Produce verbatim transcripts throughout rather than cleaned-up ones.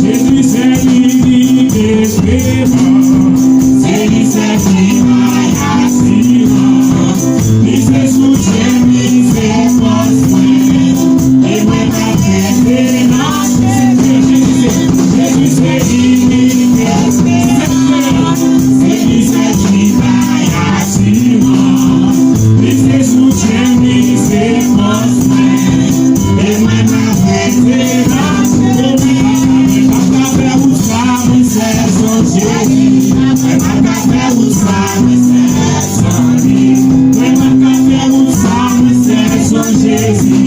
Jezi se linik esperans, se li sèl ki bay asirans. Li se soutyen, li se fòs mwen, e mwen pa pè nan Jezi se, Jezi se linik esperans, se li sèl ki bay asirans. Li se soutyen, li se fòs mwen, e mwen pa pè nan Jezi. Mwen pa ka fè wout sa, mwen sèl sonje li. Mwen pa ka fè wout sa, mwen sèl sonje li. Mwen pa ka fè wout sa, mwen sèl sonje li.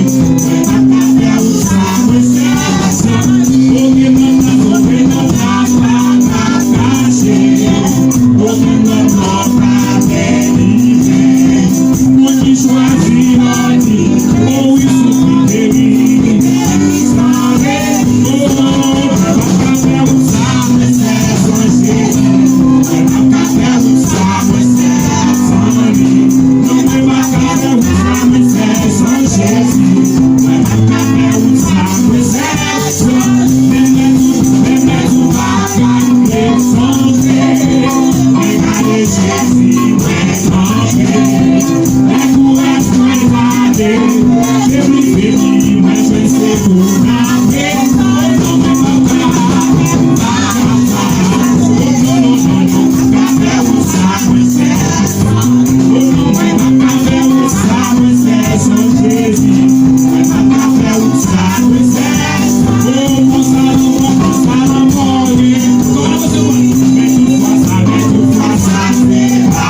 Mwen pa ka fè wout sa, mwen sèl sonje li. Okenn lòt nan, okenn lòt nan pa ka kache. Okenn lòt nan pa delivre. Moun ki chwazi annik, o wi, sou ki delivre. Tande, o, mwen pa ka fè wout sa, mwen sèl sonje li. Mwen pa ka fè wout sa, mwen sèl sonje li. Non, mwen pa ka fè wout sa, mwen sèl sonje li. Mwen pa ka fè wout sa, mwen sèl sonje li. Menm lè tout, menm lè tout bagay mwen sonje. Mwen gade Jezi, mwen kanpe. Lè kouraj mwen fade, se li, se li mwen jwenn sekou nan peyi. Non, mwen pa ka, pa ka, pa ka. Oh, non, non, non, non, pa ka fè wout sa, mwen sèl. Oh, non, mwen pa ka fè wout sa, mwen sèl. Sèl Jezi, mwen pa ka fè wout sa, mwen sèl. Oh, konsa lanmò, konsa lanmò ye. Kòman se bon? Men tout fwa sa, men tout fwa sa, se pa.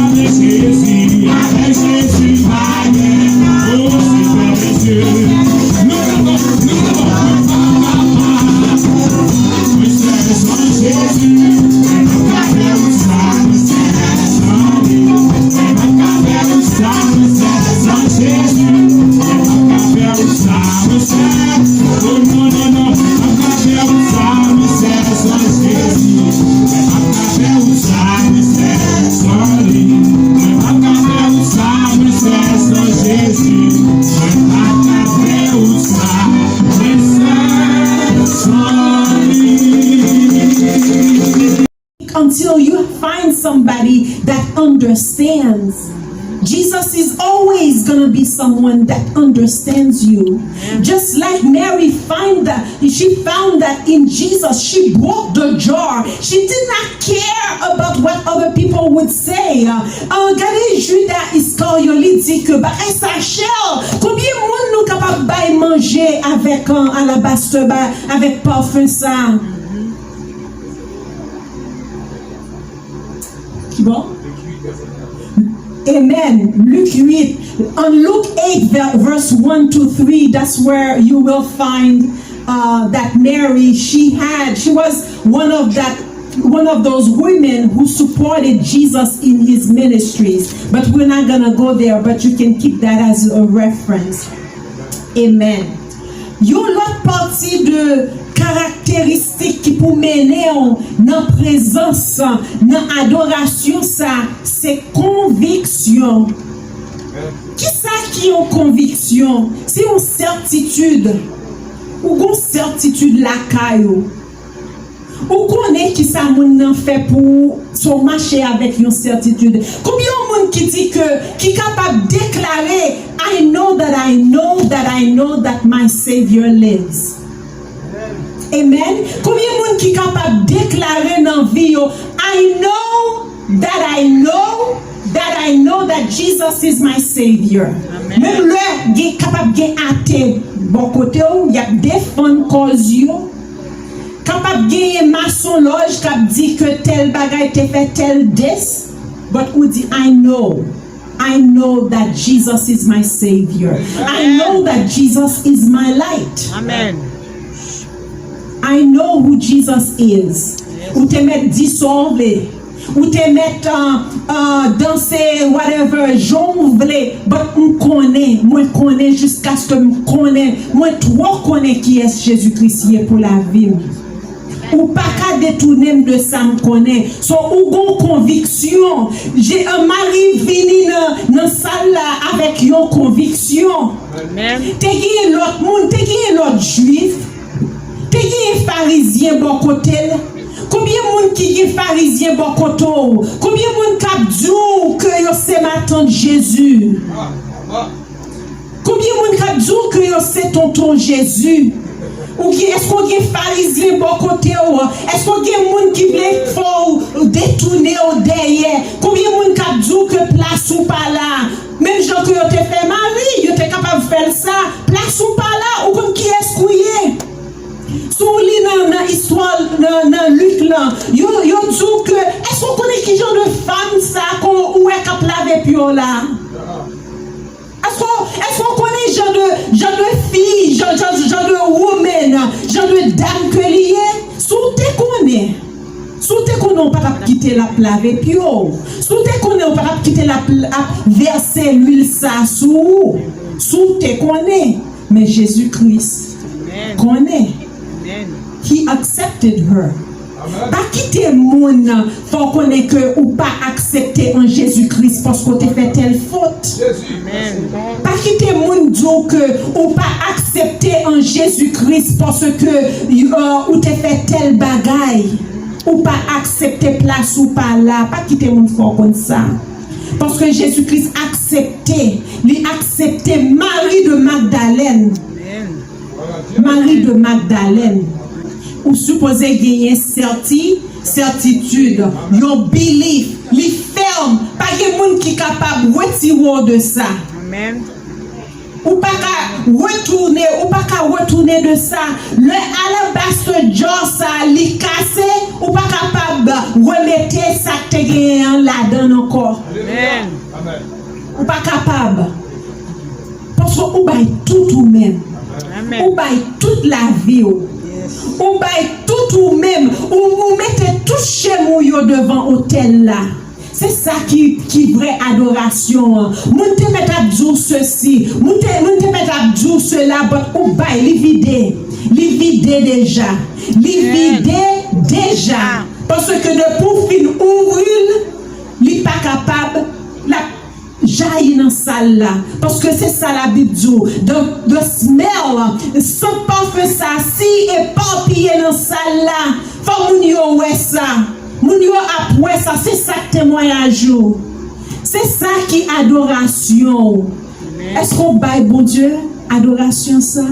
Avèk Jezi, avèk Jezi, pa gen. Oh, Senyè Bondye. Nou kapab, nou kapab, nou kapab. Mwen sèl san Jezi, mwen pa ka fè wout sa, mwen sèl san li. Mwen pa ka fè wout sa, mwen sèl san Jezi, mwen pa ka fè wout sa, mwen sèl. Oh non, non, non, mwen pa ka fè wout sa, mwen sèl san Jezi. Mwen pa ka fè wout sa, mwen sèl san li. Mwen pa ka fè wout sa, mwen sèl san Jezi. Mwen pa ka fè wout sa, mwen sèl san li. Until you find somebody that understands. Jesus is always going to be someone that understands you. Just like Mary find that, she found that in Jesus, she broke the jar. She did not care about what other people would say. Uh, gade Judas Iscariot, li di ke bagay sa chè. Konbyen moun nou kapab bay manje avèk, uh, alabaster, ba, avèk pafen sa? Ki bon? Amen. Luke eight. On Luke eight, ver- verse one to three, that's where you will find, uh, that Mary, she had, she was one of that, one of those women who supported Jesus in his ministries. But we're not gonna go there, but you can keep that as a reference. Amen. Yon lòt pati de karakteristik ki pou mennen w nan prezans, nan adorasyon sa, se konviksyon. Kisa ki yon konviksyon? Se yon sètitid. Ou gon sètitid lakay ou. Ou konnen kisa moun nan fè pou ou, so w mache avèk yon sètitid. Konbyen yon moun ki di ke, ki kapab deklare, "I know that I know that I know that my Savior lives"? Amen. Konbyen moun ki kapab deklare nan vi yo, "I know that I know that I know that Jesus is my Savior"? Amen. Menm lè gen, kapab gen ate bò kote w, y ap defann kòz yo. Kapab genyen masonlòj k ap di ke tèl bagay te fè tèl des, but ou di, "I know, I know that Jesus is my Savior. I know that Jesus is my light. Amen. I know who Jesus is." Ou te mèt di sa w vle. Ou te mèt, uh, uh, danse, whatever, jan w vle, but m konnen, mwen konnen jiskaske m konnen, mwen twò konnen kiyès Jezi Kris ye pou lavi m. Ou pa ka detounen m de sa m konnen. So, ou gon konviksyon. Je, uh, Mari vini nan, nan sal la avèk yon konviksyon. Amen. Te genyen lòt moun, te genyen lòt jwif. Te genyen Farizyen bò kote l? Konbyen moun ki gen Farizyen bò kote w? Konbyen moun k ap di w ke yo se matant Jezi? Konbyen moun k ap di w ke yo se tonton Jezi? Ou gen, èske w gen Farizyen bò kote w? Èske w gen moun ki vle fè w detounen w dèyè? Konbyen moun k ap di w ke plas ou pa la? Menm jan ke yo te fè Mari, yo te kapab fè l sa. Plas ou pa la, ou konn kiyès ou ye? Si w li nan, nan istwa, nan, nan Lik lan, yo, yo di w ke, èske w konnen ki jan de fanm sa a ke w wè k ap lave pye w la? Èske, èske w konnen jan de, jan de fi, jan, jan, jan de woman, jan de dam ke li ye? Si w te konnen, si w te konnen, w pa t ap kite l ap lave pye w. Si w te konnen, w pa t ap kite l ap, ap vèse lwil sa sou ou. Si w te konnen. Men Jezi Kris konnen. He accepted her. Pa kite moun fè w konnen ke ou pa aksepte an Jezi Kris paske w te fè tèl fot. Pa kite moun di w ke ou pa aksepte an Jezi Kris paske, euh, ou te fè tèl bagay. Ou pa aksepte plas ou pa la. Pa kite moun fè w konn sa. Paske Jezi Kris aksepte. Li aksepte Mari de Magdalèn. Mari de Magdalèn. Ou sipoze genyen sèti, sètitid, yon belief, li fèm. Pa gen moun ki kapab retire w de sa. Ou pa ka retounen, ou pa ka retounen de sa. Lè alabaster jar sa li kase, ou pa kapab remete sa k te genyen an ladan l ankò. Ou pa kapab. Paske ou bay tout ou menm. Ou bay tout lavi w. Ou bay tout ou menm. Ou, ou mete tout chèm ou yo devan otèl la. Se sa ki, ki vrè adorasyon an. Moun te mèt ap di w sesi, moun te, moun te mèt ap di w sela, but ou bay, li vide. Li vide deja. Li vide deja. Paske depi w fin ouvri l, li pa kapab, l ap jayi nan sal la. Paske se sa Labib di w. The, the smell, sant pafen sa, si epapiye nan sal la, fò moun yo wè sa. Moun yo ap wè sa. Se sa k temwayaj ou. Se sa ki adorasyon ou. Èske w bay Bondye adorasyon sa?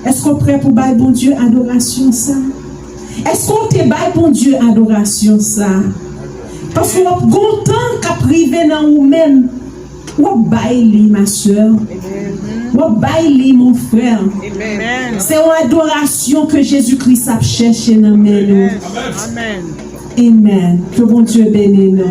Èske w prè pou bay Bondye adorasyon sa? Èske w te bay Bondye adorasyon sa? Paske w ap gen yon tan k ap rive nan ou menm. W ap bay li, ma sè. W ap bay li, mon frè. Se yon adorasyon ke Jezi Kris ap chèche nan men nou. Amen. Ke Bondye beni nou.